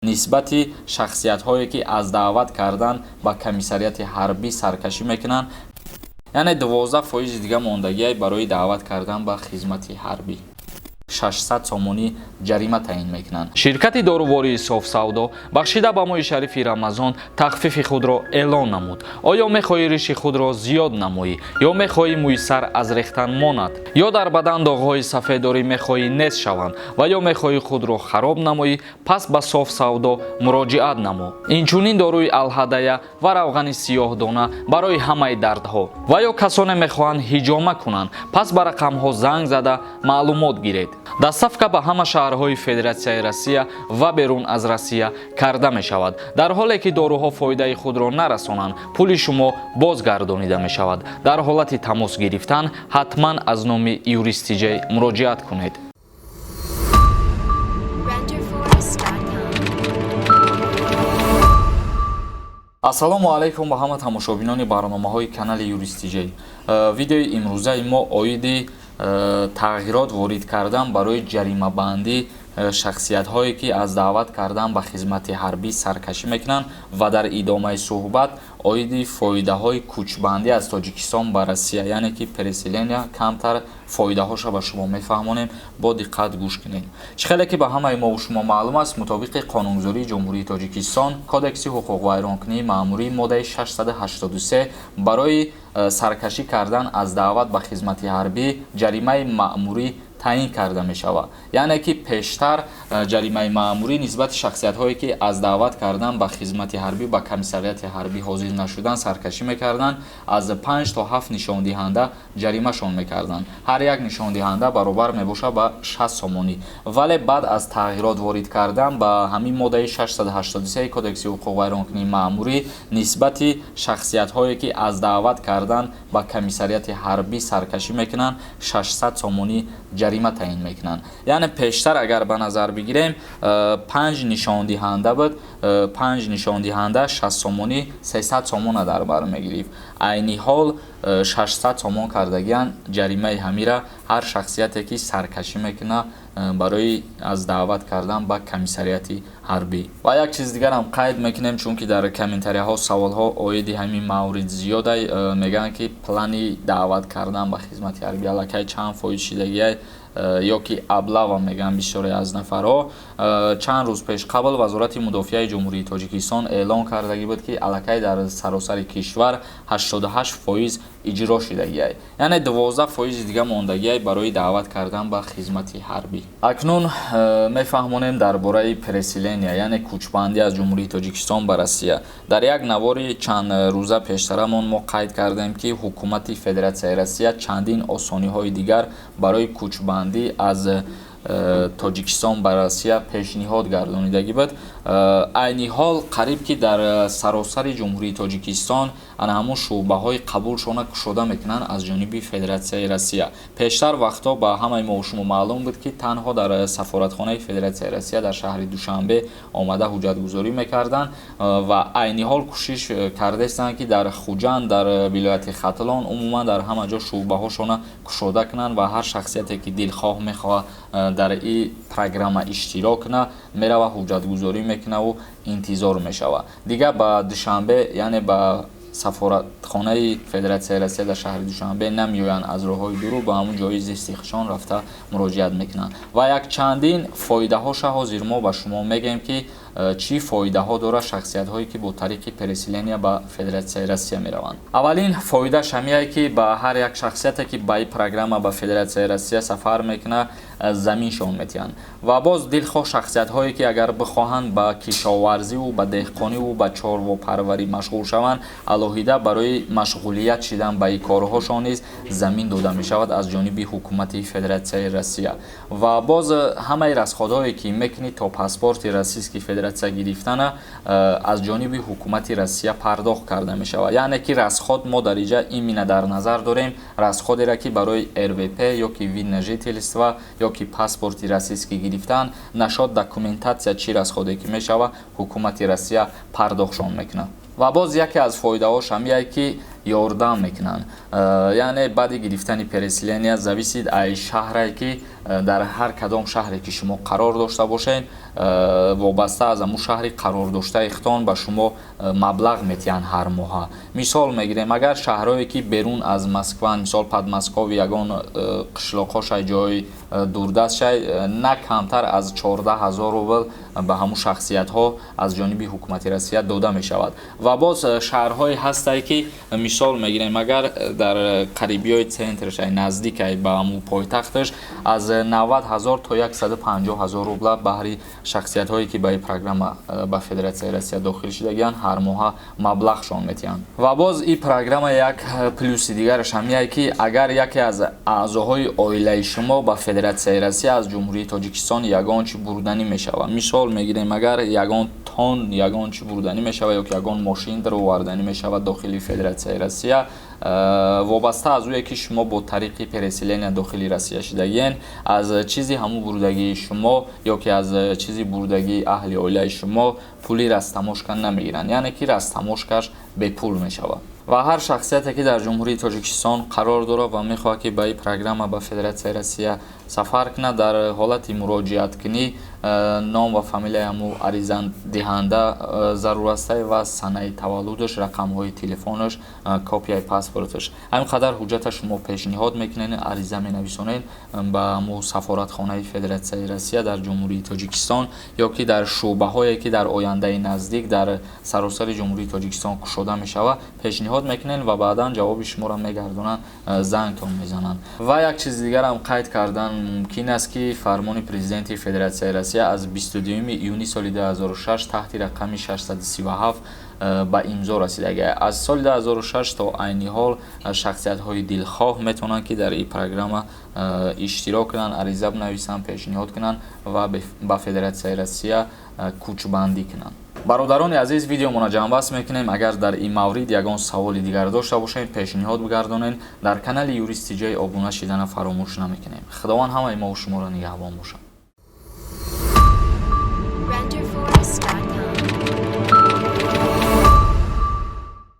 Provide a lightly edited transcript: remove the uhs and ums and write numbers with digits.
Нисбати шахсиятҳое, ки аз даъват кардан ба комиссариати ҳарбӣ саркашӣ мекунанд, яъне 12 фоизи дига мондагиай барои даъват кардан ба хизмати ҳарбӣ, 600 сомонӣ ҷарима таъин мекунанд. Ширкати дорувории Софсавдо бахшида ба моҳи шарифи Рамазон тахфифи худро эълон намуд. Оё мехоҳӣ риши худро зиёд намоӣ ё мехоҳӣ мӯи сар аз рехтан монад, ё дар бадан доғҳои сафеддорӣ мехоҳӣ нест шаванд ва ё мехоҳӣ худро хароб намоӣ? Пас ба Софсавдо муроҷиат намо. Инчунин доруи алҳадая ва равғани сиёҳдона барои ҳамаи дардҳо. Ва ё касоне мехоҳанд ҳиҷома кунанд, пас ба рақамҳо занг зада маълумот гиред. Доставка ба ҳама шаҳрҳои Федератсияи Россия ва берун аз Россия карда мешавад. Дар ҳоле ки доруҳо фоидаи худро нарасонанд, пули шумо бозгардонида мешавад. Дар ҳолати тамос гирифтан ҳатман аз номи Юристиҷей муроҷиат кунед. Renderforest.com. Ассалому алайкум ба ҳама тамошобинони барномаҳои канали Юристиҷей. Видеои имрӯзаи мо оиди тағйирот ворид кардан барои ҷаримабандӣ шахсиятҳое, ки аз даъват кардан ба хизмати ҳарбӣ саркашӣ мекунанд, ва дар идомаи суҳбат оиди фоидаҳои кӯчбандӣ аз Тоҷикистон ба Россия, яъне ки переселения, камтар фоидаҳоша ба шумо мефаҳмонем. Бо диққат гӯш кунед. Чӣ хеле ки ба ҳамаи мову шумо маълум аст, мутобиқи қонунгузории Ҷумҳурии Тоҷикистон, Кодекси ҳуқуқвайронкунии маъмурӣ, моддаи 683, барои саркашӣ кардан аз даъват ба хизмати ҳарбӣ ҷаримаи маъмурӣ таъин карда мешавад. Яъне ки пештар ҷаримаи маъмурӣ нисбати шахсиятҳое, ки аз даъват кардан ба хизмати ҳарбӣ ба комиссариати ҳарбӣ ҳозир нашудан саркашӣ мекарданд, аз 5 то 7 нишондиҳанда ҷаримашон мекарданд. Ҳар як нишондиҳанда баробар мебошад ба 60 сомонӣ. Вале баъд аз тағйирот ворид кардан ба ҳамин моддаи 683 Кодекси ҳуқуқвайронкунии маъмурӣ, нисбати шахсиятҳое, ки аз даъват кардан ба комиссариати ҳарбӣ саркашӣ мекунанд, 600 сомонӣ ҷарима таъин мекунанд. Яъне пештар агар ба назар бигирем, панҷ нишондиҳанда буд, панҷ нишондиҳанда 60 сомонӣ, 300 сомона дар бар мегирифт. Айни ҳол 600 сомон кардагианд ҷаримаи ҳамира ҳар шахсияте, ки саркашӣ мекунад барои аз даъват кардан ба комиссариати ҳарбӣ. Ва як чиз дигарам қайд мекунем, чунки дар комментарияҳо саволҳо оиди ҳамин маврид зиёдай. Мегӯянд, ки плани даъват кардан ба хизмати ҳарбӣ аллакай чанд фоиз шидагиай ё ки облава мегӯянд бисёре аз нафарҳо. Чанд рӯз пеш қабл Вазорати мудофиаи Ҷумҳурии Тоҷикистон эълон кардагӣ буд, ки аллакай дар саросари кишвар 88% иҷро шидагиай, яъне 12 фоизи дига мондагиай барои даъват кардан ба хизмати ҳарбӣ. Акнун мефаҳмонем дар бораи переселения, яъне кӯчбандӣ аз Ҷумҳурии Тоҷикистон ба Россия. Дар як навори чанд рӯза пештарамон мо қайд кардем, ки ҳукумати Федератсияи Россия чандин осониҳои дигар барои кӯчбандӣ аз Тоҷикистон ба Россия пешниҳод гардонидагӣ буд. Айни ҳол қариб ки дар саросари Ҷумҳурии Тоҷикистон ана ҳамун шӯъбаҳои қабулшона кушода мекунанд аз ҷониби Федератсияи Россия. Пештар вақтҳо ба ҳамаи мо шумо маълум буд, ки танҳо дар сафоратхонаи Федератсияи Россия дар шаҳри Душанбе омада ҳуҷҷатгузорӣ мекарданд ва айни ҳол кӯшиш кардаистанд, ки дар Хуҷанд, дар вилояти Хатлон, умуман дар ҳама ҷо шӯъбаҳошона кушода кунанд ва ҳар шахсияте, ки дилхоҳ мехоҳад дар ин программа иштирок кунад, мерава, ҳуҷҷатгузорӣ мекунаву интизор мешавад. Дигар ба Душанбе, яъне ба сафоратхонаи Федератсияи Россия дар шаҳри Душанбе намеоянд аз роҳҳои дуру, ба ҳамун ҷои зисти худшон рафта муроҷиат мекунанд. Ва як чандин фоидаҳоша ҳозир мо ба шумо мегӯем, ки чӣ фоидаҳо дорад шахсиятҳое, ки бо тариқи переселения ба Федератсияи Россия мераванд. Аввалин фоидааш ҳамие, ки ба ҳар як шахсияте, ки ба ин программа ба Федератсияи Россия сафар мекунад, заминшон метиҳанд. Ва боз дилхоҳ шахсиятҳое, ки агар бихоҳанд ба кишоварзиву ба деҳқониву ба чорвопарварӣ машғул шаванд, алоҳида барои машғулият шидан ба ин корҳошон низ замин дода мешавад аз ҷониби ҳукумати Федератсияи Россия. Ва боз ҳамаи расходҳое, ки мекунӣ то паспорти Российский Федератсия гирифтана, аз ҷониби ҳукумати Россия пардохт карда мешавад. Яъне ки расход мо дар инҷа именно дар назар дорем расходеро, ки барои РВП ё ки вид на жительство ё ки паспорти российский гирифтан нашод, документация, чӣ расходе ки мешавад, ҳукумати Россия пардохтшон мекунад. Ва боз яке аз фоидаҳош ҳамие, ки Ёрдам мекунанд. Яъне баъди гирифтани переселения зависит ай шаҳре, ки дар ҳар кадом шаҳре ки шумо қарор дошта бошед, вобаста аз ҳамун шаҳри қарордоштаи худтон ба шумо маблағ метиҳанд ҳар моҳа. Мисол мегирем, агар шаҳрҳое ки берун аз Москва, мисол, Подмосковье, ягон қишлоқҳошай, ҷои дурдастшай, на камтар аз 14 000 рубл ба ҳамун шахсиятҳо аз ҷониби ҳукумати Россия дода мешавад. Ва боз шаҳрҳое ҳастае, ки мисол мегирем, агар дар қарибиҳои центршай, наздикай ба ҳамун пойтахташ, аз 90 000 то 150 000 рубла баҳри шахсиятҳое ки ба ин программа ба Федератсияи Россия дохил шудагианд, ҳар моҳа маблағшон метиҳанд. Ва боз ин программа як плюси дигараш ҳамияе, ки агар яке аз аъзоҳои оилаи шумо ба Федератсияи Россия аз Ҷумҳурии Тоҷикистон ягон чи бурданӣ мешавад, мисол мегирем, агар ягон тон, ягон чи бурданӣ мешавад ё ки ягон мошин дароварданӣ мешавад дохили Федератсияи Россия, вобаста аз ӯе ки шумо бо тариқи переселения дохили Россия шудагиен, аз чизи ҳамун бурдагии шумо ё ки аз чизи бурдагии аҳли оилаи шумо пули растаможка намегиранд, яъне ки растаможкаш бепул мешавад. Ва ҳар шахсияте ки дар Ҷумҳурии Тоҷикистон қарор дорад ва мехоҳад, ки ба ин программа ба Федератсияи Россия сафар кунад, дар ҳолати муроҷиаткунӣ ном ва фамилияи ҳамун аризадиҳанда зарур аст ва санаи таваллудаш, рақамҳои телефонаш, копияи паспорташ. Ҳамин қадар ҳуҷҷата шумо пешниҳод мекунед, ариза менависонед ба ҳамун сафоратхонаи Федератсияи Россия дар Ҷумҳурии Тоҷикистон ё ки дар шӯъбаҳое, ки дар ояндаи наздик дар саросари Ҷумҳурии Тоҷикистон кушода мешавад, пешниҳод мекунед ва баъдан ҷавоби шуморо мегардонанд, зангтон мезананд. Ва як чизи дигарам қайд кардан мумкин аст, ки фармони Президенти Федератсияи Россия аз 22 июни соли 2006 таҳти рақами 637 ба имзо расидагӣ. Аз соли 2006 то айни ҳол шахсиятҳои дилхоҳ метавонанд, ки дар ин программа иштирок кунанд, ариза бинависанд, пешниҳод кунанд ва ба Федератсияи Россия кӯчбандӣ кунанд. Бародарони азиз, видеомонро ҷамъбаст мекунем. Агар дар ин маврид ягон саволи дигар дошта бошед, пешниҳод бигардонед. Дар канали Юрист Тиҷай обуна шидана фаромӯш намекунем. Худованд ҳамаи мову шуморо нигаҳбон бошад.